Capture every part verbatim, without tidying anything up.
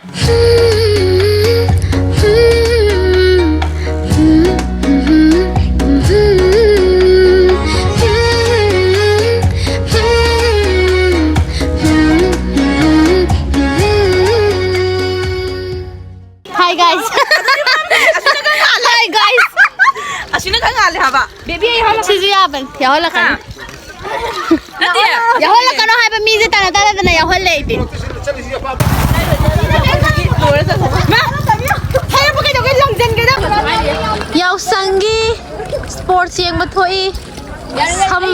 Hi guys. Hi guys. ꯑꯁꯤꯅ ꯈꯔ ꯉꯥꯜꯂꯦ ꯍꯥꯏꯕ꯫ ꯕꯦꯕꯤ, ꯑꯩ ꯍꯧꯔꯛꯀꯦ꯫ ꯁꯤꯁꯨ ꯌꯥꯕꯅꯤ꯫ ꯌꯥꯎꯍꯜꯂꯛꯀꯅꯨ꯫ ꯍꯥ? ꯅꯠꯇꯦ꯫ ꯌꯥꯎꯍꯜꯂꯛꯀꯅꯨ ꯍꯥꯏꯕ ꯃꯤꯁꯦ ꯇꯥꯟꯅ ꯇꯥꯟꯅꯗꯅ ꯌꯥꯎꯍꯜꯂꯦ ꯑꯩꯗꯤ꯫ ꯂꯣꯏꯔꯦ ꯆꯠꯈ꯭ꯔꯣ꯫ ꯃꯥ, ꯍꯥꯏꯔꯛꯄ ꯀꯩꯗꯧꯒꯦ? ꯂꯪꯖꯟꯒꯦꯗ꯫ ꯌꯥꯎꯁꯪꯒꯤ ꯁ꯭ꯄꯣꯔꯠꯁ ꯌꯦꯡꯕ ꯊꯣꯛꯏ꯫ ꯁꯝ-,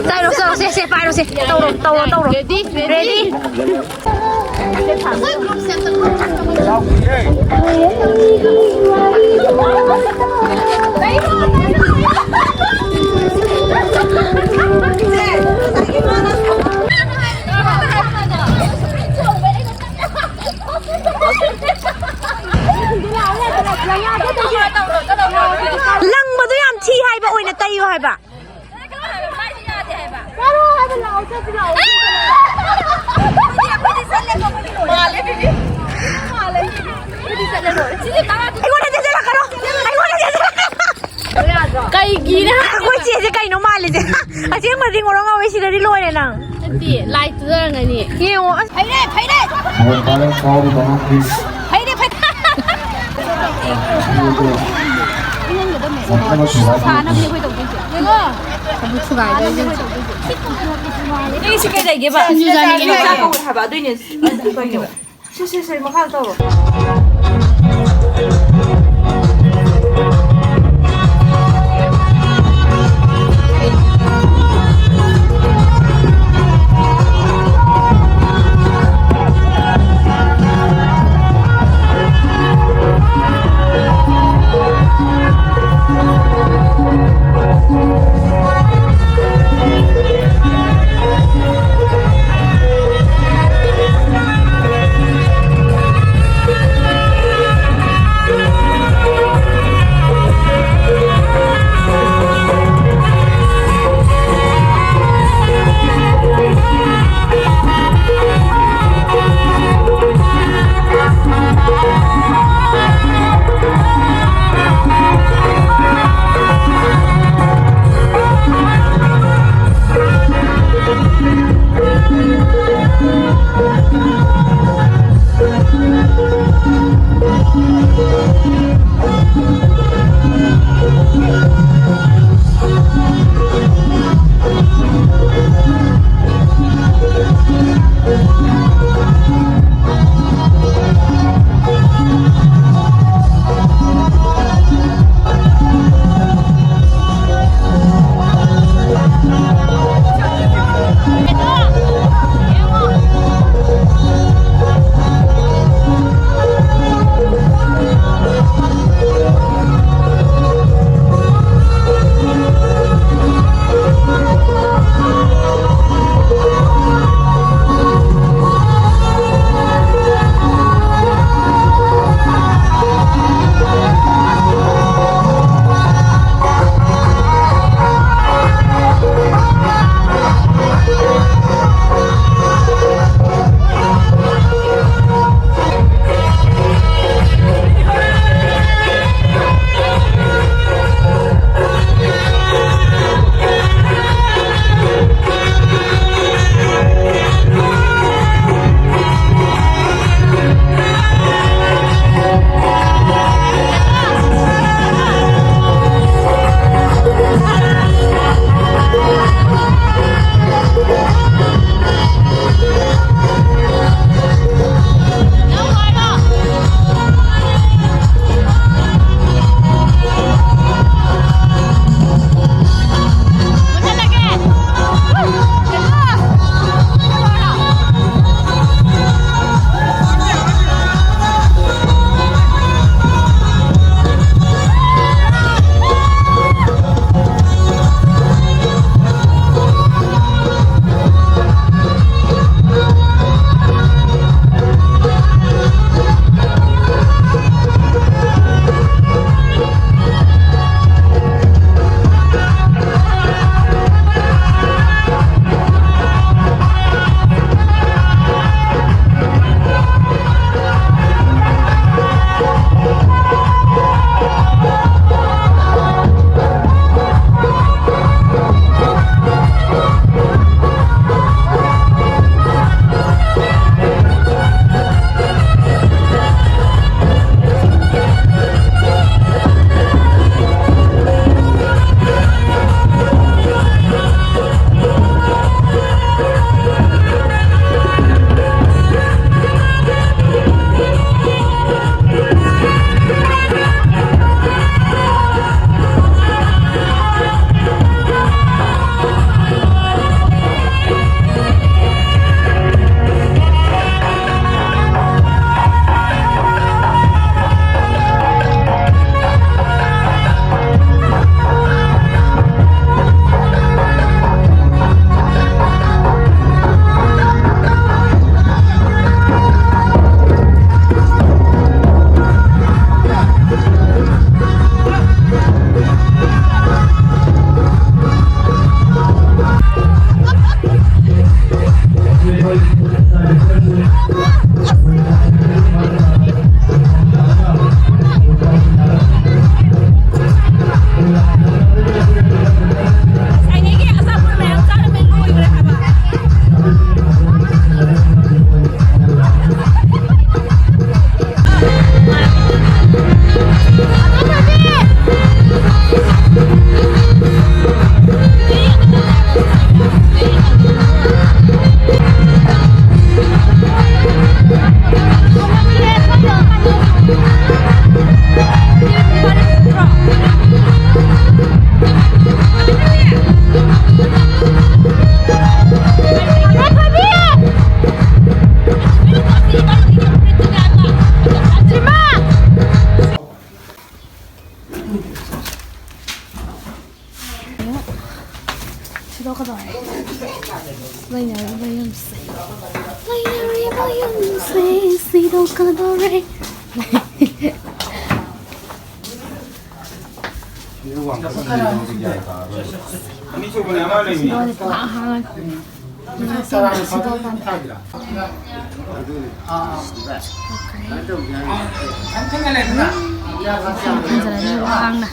ꯆꯥꯏꯔꯣ, ꯆꯥꯏꯔꯣ, ꯁꯦ, ꯁꯦ, ꯄꯥꯏꯔꯣ, ꯁꯦ꯫ ꯇꯧꯔꯣ, ꯇꯧꯔꯣ, ꯇꯧꯔꯣ꯫ Ready? Ready? ꯂꯪꯕꯗꯣ ꯌꯥꯝ ꯊꯤ ꯍꯥꯏꯕ, ꯑꯣꯏꯅ ꯇꯩꯌꯨ ꯍꯥꯏꯕ꯫ ꯑꯩꯉꯣꯟꯗ ꯆꯦꯟꯁꯤꯜꯂꯛꯀꯅꯣ꯫ ꯑꯩꯉꯣꯟꯗ ꯆꯦꯟꯁꯤꯜꯂꯛꯀꯅꯣ꯫ ꯀꯩꯒꯤꯅ? ꯑꯩꯈꯣꯏ ꯆꯦꯁꯦ ꯀꯩꯅꯣ ꯃꯥꯜꯂꯤꯁꯦ? ꯑꯁꯦꯡꯕꯗꯤ ꯉꯧꯔꯣꯛ ꯉꯧꯋꯦ, ꯁꯤꯗꯗꯤ ꯂꯣꯏꯔꯦ ꯅꯪ꯫ ꯅꯠꯇꯦ, ꯂꯥꯏꯠ ꯇꯨꯗꯔꯝꯒꯅꯤ꯫ ꯌꯦꯡꯉꯣ, ꯑꯁ꯫ ꯐꯩꯔꯦ, ꯐꯩꯔꯦ꯫ ꯐꯣꯟ ꯄꯥꯏꯔ ꯀꯥꯎꯔꯤꯕ ꯑꯉꯥꯡꯁꯤꯡ꯫ ꯐꯩꯔꯦ, ꯐꯩꯔꯦ꯫ ꯁꯥꯟꯅꯕꯅꯦ ꯑꯩꯈꯣꯏ ꯇꯧꯗꯣꯏꯁꯦ꯫ ꯌꯦꯡꯉꯣ꯫ ꯊꯨꯒꯥꯏꯗꯣꯏꯅꯦ꯫ ꯅꯪ ꯁꯤ ꯀꯩ ꯂꯩꯒꯦꯕ? ꯁꯤꯡꯖꯨ ꯆꯥꯅꯤꯡꯉꯦ꯫ ꯁꯤꯡꯖꯨ ꯆꯥ ꯀꯧꯋꯦ ꯍꯥꯏꯕ, ꯑꯗꯨꯏꯅꯦ꯫ ꯀꯩꯅꯣ? ꯁꯦ, ꯁꯦ, ꯁꯦ, ꯃꯈꯥ ꯇꯧꯔꯣ꯫ ꯂꯩꯅꯔꯤꯕ ꯌꯨꯝꯁꯦ, ꯂꯩꯅꯔꯤꯕ ꯌꯨꯝꯁꯦ ꯁꯤꯗꯣꯛꯀꯗꯧꯔꯦ꯫ ꯑꯅꯤꯁꯨꯕꯅꯦ, ꯑꯃ ꯂꯩꯃꯤ꯫ ꯁꯤꯗꯣꯛꯑꯗꯤ ꯄꯨꯡꯍꯥꯡ ꯍꯥꯡꯉꯅꯤ꯫ ꯁꯤꯗꯣꯛꯑꯀꯥꯟꯗ꯫ ꯊꯝꯖꯤꯜꯂꯅꯤ ꯍꯥꯡꯅ꯫